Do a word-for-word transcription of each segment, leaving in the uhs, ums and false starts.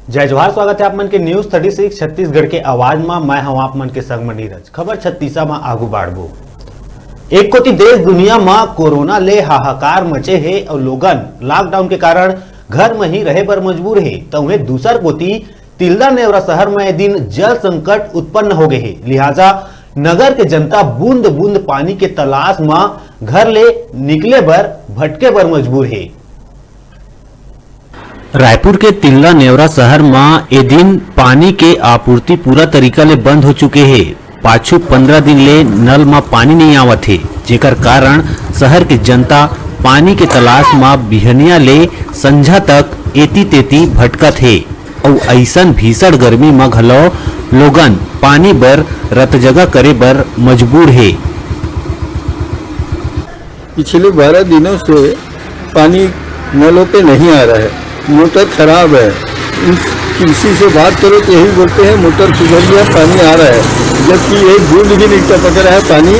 जय जोहार, स्वागत हे आप मन के News Thirty Six छत्तीसगढ़ के आवाज म। मैं हूं आप मन के संग म नीरज। खबर छत्तीसा म आगू बाढ़बो। एक कोति देश दुनिया म कोरोना ले हाहाकार मचे हे अउ लोगन lockdown के कारण घर म ही रहे बर मजबूर हे, त उहें दूसर कोति तिल्दा नेवरा शहर म ए दिन जल संकट उत्पन्न हो गए हे। लिहाजा नगर के जनता बूंद बूंद पानी के तलाश म घर ले निकले बर भटके बर मजबूर हे। रायपुर के तिल्दा नेवरा शहर म ए दिन पानी के आपूर्ति पूरा तरीका ले बंद हो चुके हे। पाछू पंद्रह दिन ले नल म पानी नइ आवत हे, जेकर कारण शहर के जनता पानी के तलाश म बिहनिया ले संझा तक एती तेती भटकत हे। अउ अइसन भीषण गर्मी म घलो लोगन पानी बर रतजगा करे बर मजबूर हे। पिछले बारह दिनों से पानी नलों पे नहीं आ रहा है, मोटर खराब है। किसी से बात करो तो यही बोलते हैं मोटर सुधर गया, पानी आ रहा है, जबकि एक बूंद भी नहीं टपक रहा है पानी।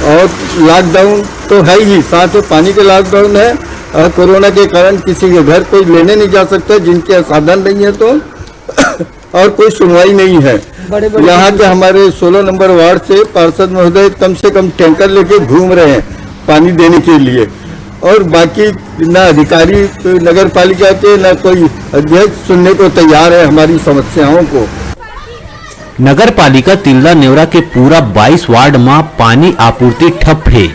और लॉकडाउन तो है ही, साथ में पानी के लॉकडाउन है और कोरोना के कारण किसी के घर कोई लेने नहीं जा सकता जिनके साधन नहीं है तो और कोई सुनवाई नहीं है। बड़े बड़े यहाँ के हमारे सोलह नंबर वार्ड से पार्षद महोदय कम से कम टैंकर लेके घूम रहे हैं पानी देने के लिए, और बाकी ना अधिकारी नगर पालिका के ना कोई अध्यक्ष सुनने को तैयार है हमारी समस्याओं को। नगर पालिका तिल्दा नेवरा के पूरा बाईस वार्ड म पानी आपूर्ति ठप हे।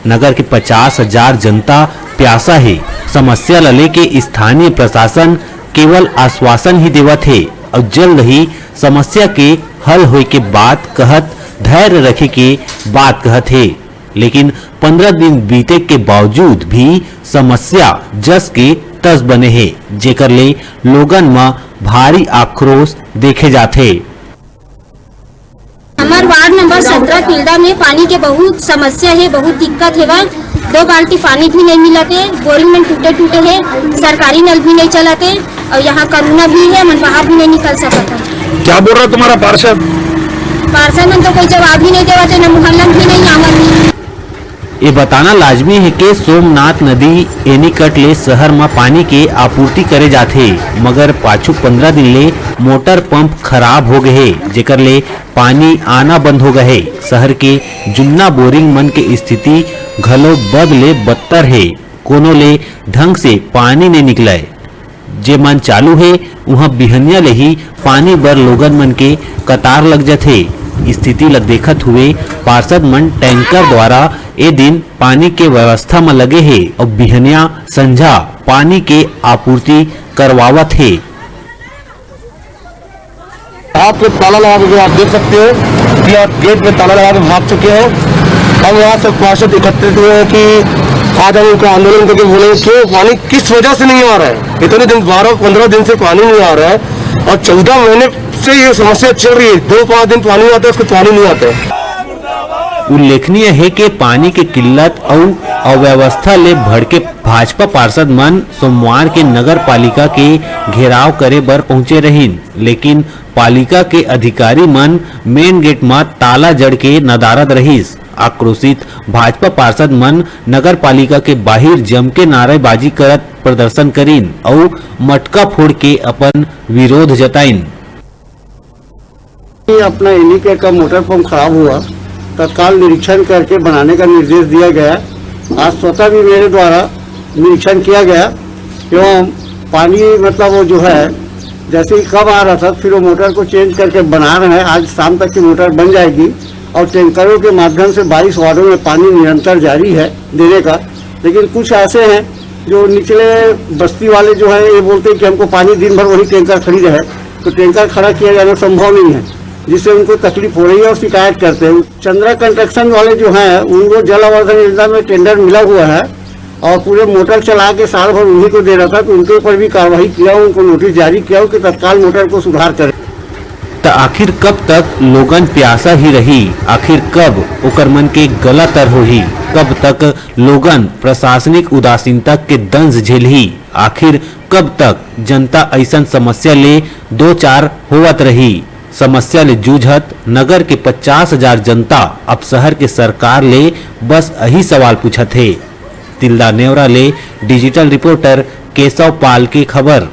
नगर के पचास हजार जनता प्यासा हे। समस्या ल लेके स्थानीय प्रशासन केवल आश्वासन ही देवत हे अउ जल्द ही समस्या के हल होय के बात कहत, धैर्य रखे के बात कहत हे, लेकिन पंद्रह दिन बीते के बावजूद भी समस्या जस के तस बने हे, जेकर ले लोगन म भारी आक्रोश देखे जाथे। हमर वार्ड नंबर सत्रह तिल्दा में पानी के बहुत समस्या हे, बहुत दिक्कत हेवय। दो बाल्टी पानी भी नहीं मिलत हे, बोरिंग मन टूटे टूटे हे, सरकारी नल भी नहीं चलत हे, अउ यहाँ कोरोना भी हे, हमन बाहर भी नहीं निकल सकत हन। क्या बोल रहा तुम्हारा पार्षद? पार्षद मन तो कोई जवाब ही नहीं देवत हे, न मोहल्ला में भी नहीं आवत हे। ये बताना लाजमी हे के सोमनाथ नदी एनीकट ले शहर म पानी के आपूर्ति करे जाथे, मगर पाछू पंद्रह दिन ले मोटर पंप खराब हो गए हे, जेकर ले पानी आना बंद हो गए हे। शहर के जुन्ना बोरिंग मन के स्थिति घलो बद ले बदतर हे। कोनो ले ढंग से पानी नइ निकलय। जे मन चालू हे, उहां बिहनिया ले ही पानी बर लोगन मन के कतार लग जथे। स्थिति ल देखत हुए पार्षद मन टैंकर द्वारा ए दिन पानी के व्यवस्था म लगे हे अउ बिहनिया संझा पानी के आपूर्ति करवावत हे। आप लोग ताला लगा के, आप देख सकते हो कि आप गेट में ताला लगा के भाग चुके हैं। हम यहाँ से पार्षद इकट्ठित हुए हैं कि आज हम उनका आंदोलन करके बोलेंगे क्यों पानी किस वजह से नहीं आ रहा है। इतने दिन, बारह पंद्रह दिन से पानी नहीं आ रहा है और चौदह महीने से ये समस्या चल रही है। दो पाँच दिन पानी आता है, उसको पानी नहीं आता है। उल्लेखनीय हे के पानी के किल्लत अउ अव्यवस्था ले भड़के भाजपा पार्षद मन सोमवार के नगर पालिका के घेराव करे बर पहुंचे रहिन, लेकिन पालिका के अधिकारी मन मेन गेट म ताला जड़ के नदारत रहिस। आक्रोशित भाजपा पार्षद मन नगर पालिका के बाहिर जम के नारेबाजी करत प्रदर्शन करिन अउ मटका फोड़ के अपन विरोध जताइन। अपना एनीकट का मोटर पंप खराब हुआ, तत्काल निरीक्षण करके बनाने का निर्देश दिया गया। आज स्वतः भी मेरे द्वारा निरीक्षण किया गया एवं पानी, मतलब, वो जो है, जैसे ही कम आ रहा था, फिर वो मोटर को चेंज करके बना रहे हैं। आज शाम तक की मोटर बन जाएगी और टैंकरों के माध्यम से बाईस वार्डों में पानी निरंतर जारी है देने का। लेकिन कुछ ऐसे हैं जो निचले बस्ती वाले जो हैं, ये बोलते हैं कि हमको पानी दिन भर वही टैंकर खड़ी रहे, तो टैंकर खड़ा किया जाना संभव नहीं है, जिससे उनको तकलीफ हो रही है और शिकायत करते हैं। चंद्रा कंस्ट्रक्शन वाले जो हैं, उनको जल आवर्धन योजना में टेंडर मिला हुआ है और पूरे मोटर चला के साल भर उन्हीं को दे रहा था, तो उनके ऊपर भी कार्रवाई किया, उनको नोटिस जारी किया कि तत्काल मोटर को सुधार करें। त आखिर कब तक लोगन प्यासा ही रही? आखिर कब ओकर मन के गला तर होही? कब तक लोगन प्रशासनिक उदासीनता के दंश झेलही? आखिर कब तक जनता अइसन समस्या ले दो चार होवत रही? समस्या ले जूझत नगर के पचास हजार जनता अब शहर के सरकार ले बस अही सवाल पूछत हे। तिल्दा नेवरा ले डिजिटल रिपोर्टर केशव पाल के खबर।